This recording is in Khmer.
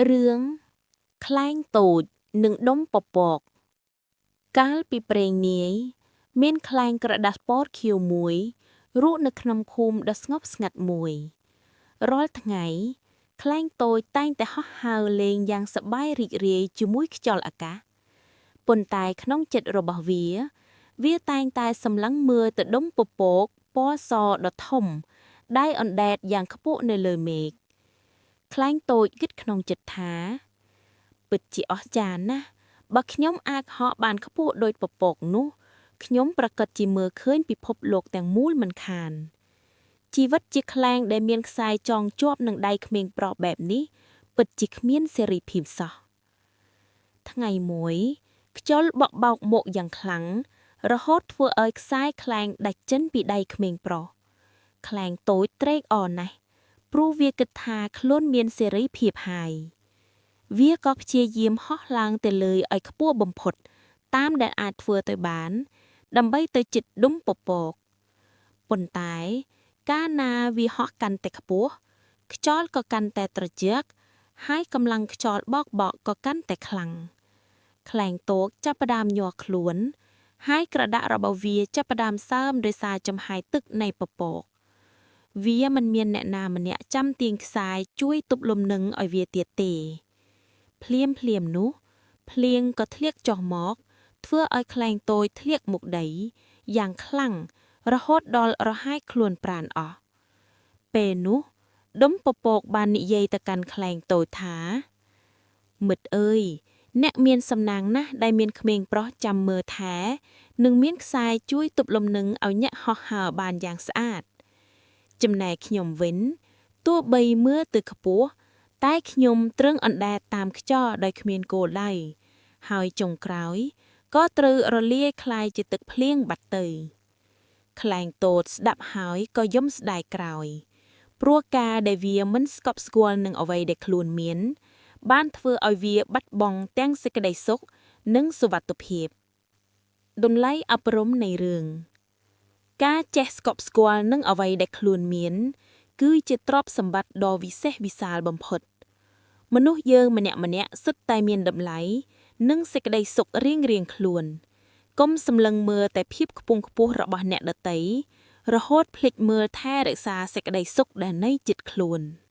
រឿងខ្លែងតូចនិងដុំពពក កាលពីព្រេងនាយ មានខ្លែងក្រដាសពណ៌ខៀវមួយរស់នៅក្នុងភូមិដ៏ស្ងប់ស្ងាត់មួយ រាល់ថ្ងៃ ខ្លែងតូចតែងតែហោះហើរលេងយ៉ាងសប្បាយរីករាយជាមួយខ្យល់អាកាសប៉ុន្តែក្នុងចិត្តរបស់វា វាតែងតែសម្លឹងមើលទៅដុំពពកពណ៌សដ៏ធំដែលអណ្ដែតយ៉ាងខ្ពស់នៅលើមេឃ ខ្លែងតូចគិតក្នុងចិត្តថា ពិតជាអស្ចារ្យណាស់បើខ្ញុំអាចហក់បានខ្ពស់ដូចពពកនោះខ្ញុំប្រាកដជាមើលឃើញពិភពលោកទាំងមូលមិនខាន ជីវិតជាខ្លែងដែលមានខ្សែចងជាប់នឹងដៃក្មេងប្រុសបែបនេះពិតជាគ្មានសេរីភាពសោះថ្ងៃមួយខ្យល់បក់បោកមកយ៉ាងខ្លាំងរហូតធ្វើឲ្យខ្សែខ្លែងដាច់ចេញពីដៃក្មេងប្រុសខ្លែងតូចត្រេកអរណាស់ព្រោះវាគិតថាខ្លួនមានសេរីភាពហើយ វាក៏ព្យាយាមហោះឡើងទៅលើឲ្យខ្ពស់បំផុត តាមដែលអាចធ្វើទៅបាន ដើម្បីទៅជិតដុំពពកប៉ុន្តែកាលណាវាហោះកាន់តែខ្ពស់ខ្យល់ក៏កាន់តែត្រជាក់ហើយកម្លាំងខ្យល់បោកបក់ក៏កាន់តែខ្លាំងខ្លែងតូចចាប់ផ្ដើមញ័រខ្លួន ហើយក្រដាសរបស់វាចាប់ផ្ដើមសើមដោយសារចំហាយទឹកនៃពពក វាមិនមានអ្នកណាម្នាក់ចាំទាញខ្សែជួយទប់លំនឹងឲ្យវាទៀតទេ ភ្លាមភ្លាមនោះ ភ្លៀងក៏ធ្លាក់ចុះមក ធ្វើឲ្យខ្លែងតូចធ្លាក់មកដី យ៉ាងខ្លាំងរហូតដល់រហាយខ្លួនប្រាណអស់ពេលនោះដុំពពកបាននិយាយទៅកាន់ខ្លែងតូចថា មិត្តអើយអ្នកមានសំណាងណាស់ដែលមានក្មេងប្រុសចាំមើលថែនិងមានខ្សែជួយទប់លំនឹងឲ្យអ្នកហោះហើរបានយ៉ាងស្អាត ចំណែកខ្ញុំវិញទោះបីមើលទៅខ្ពស់តែខ្ញុំទ្រឹងអណ្ដែតតាមខ្យល់ដោយគ្មានគោលដៅហើយចុងក្រោយក៏ត្រូវរលាយក្លាយជាទឹកភ្លៀងបាត់ទៅ ខ្លែងតូចស្ដាប់ហើយក៏យំស្ដាយក្រោយ ព្រោះការដែលវាមិនស្កប់ស្គាល់នឹងអ្វីដែលខ្លួនមាន បានធ្វើឲ្យវាបាត់បង់ទាំងសេចក្តីសុខនិងសុវត្ថិភាពតម្លៃអប់រំនៃរឿង ការចេះស្កប់ស្គាល់នឹងអ្វីដែលខ្លួនមាន គឺជាទ្រព្យសម្បត្តិដ៏វិសេសវិសាលបំផុត មនុស្សយើងម្នាក់ៗសុទ្ធតែមានតម្លៃនិងសេចក្តីសុខរៀងៗខ្លួន កុំសម្លឹងមើលតែភាពខ្ពង់ខ្ពស់របស់អ្នកដទៃរហូតភ្លេចមើលថែរក្សាសេចក្តីសុខដែលនៅជិតខ្លួន។